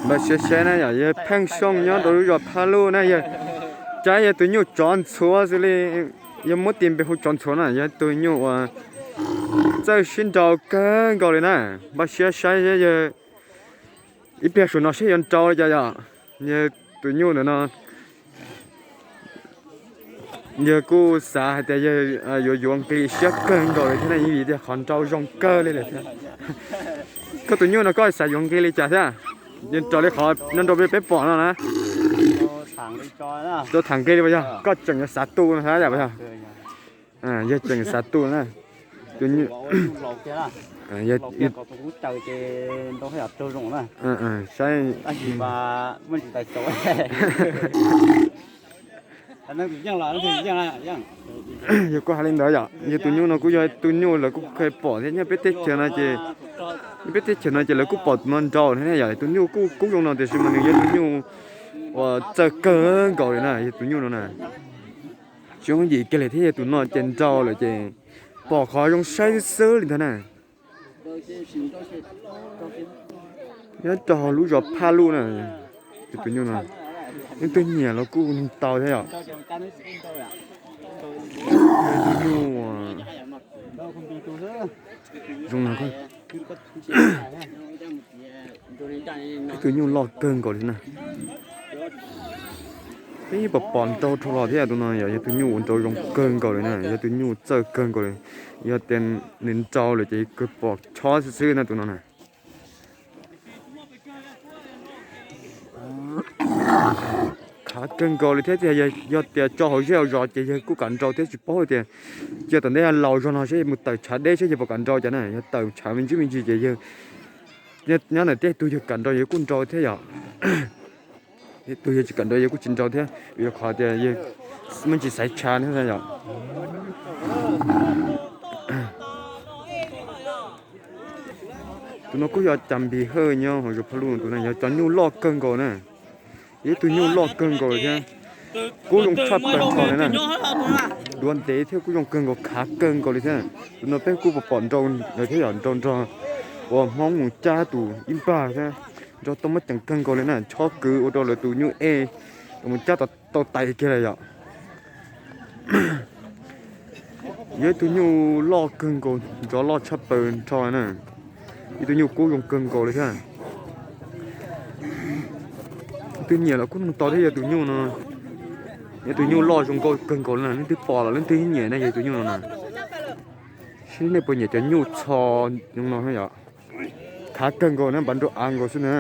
Npaj siab saib na yom, yog Pheej Xyooj nyob rau lub zos Phaj Luj na yog, cab yog tus nyuj tsov ntxhuav xws li, yog muab tis npe hu tsov ntxhuav na, yog tus nyuj uas txawj sib nrau kawg nkaus li na. Npaj siab saib yog ib pliag saum no seb yuav nrau li cas yom. Yog tus nyuj ntawm no yog kuj xav hais tias yog yuav yuav nqi siab kawg nkaus li thiab ne, vim tias qhov nrau zoo kawg li lawm thiab. Koj tus nyuj no koj xav yuav nqi li cas thiab? Yog raws li qhov nrau nrau peb pom no na, rau tham nqi li puas yog? Koj tseem yuav xav tu no thiab yom puas yog? Yog tseem xav tu na. Saib, yog kuj hais li ntawd yom, yog tus nyuj no kuj yog tus nyuj lawv kuj kheev pom thiab nyob peb teb chaws no ces, nyob peb teb chaws no ces lawv kuj pom tus no nrau thiab yom, tus nyuj kuj kub zoo no tiam sis mas nws yog tus nyuj uas txawj kawg nkaus li na, yog tus nyuj no na. Tsis yooj yim kiag li thiab, yog tus no ces nrau lawm ces pom qhov zoo saib xwb xwb li ntag na. Nyob rau lub zos Phaj Luj na, tus nyuj no, leej twg nyiam los kuj tau thiab yom. Tus nyuj zoo no, tus nyuj loj kawg nkaus li na. Peb pom pom nrau dhau los thiab, tus no yog, yog tus nyuj uas nrau zoo kawg nkaus li na, yog tus nyuj txawj kawg nkaus li. Yog tias nws nrau lawm ces kawg pom chob xwb xwb na tus no na. Khav kawg nkaus li thiab tias yog tias tso hauv zej hauv zos ces yawg kuj kam nrau thiab, tsis paub tias cia tom ntej laus zog no seb mus tawm tshav deb seb yawg puas kam nrau cas na. Yog tawm tshav me ntsis me ntsis ces yawg nyob ntawm tej tug yawg kam nrau yawg kuj nrau thiab yom. Tej tug yawg tsis kam nrau yawg kuj tsis nrau thiab, vim qhov tias yawg me ntsis xaiv tshav thiab yom. Tus no kuj yog Cas Npis Hawj nyob hauv zos Phaj Luj, tus no yog cov nyuj loj kawg nkaus na. Yog ib tug nyuj loj kawg nkaus li thiab, kub zoo tshaj plaws nrho li na. Duav ntev thiab kub zoo kawg nkaus, khav kawg nkaus li thiab. Tus no peb kuj pom pom nrau lawm thiab yom, nrau nrog uas Hmoob mus cab tus ib npag thiab, nrau tau muaj ceem kawg nkaus li na, chob kwv ua rau lawv tus nyuj ej mus cab tau tais kiag li yom. Yog ib tug nyuj loj kawg nkaus, nrov loj tshaj plaws nrho na. Ib tug nyuj kub zoo kawg nkaus li thiab. Leej twg nyiam los kuj nug tau thiab, yog tus nyuj no, yog tus nyuj loj zoo nkauj kawg nkaus li na, leej twg pom los leej twg nyiam na, yog tus nyuj no na. Seb nej puas nyiam cov nyuj txho zoo no yom. Khav kawg nkaus na, npav nrau av nkaus xwb na.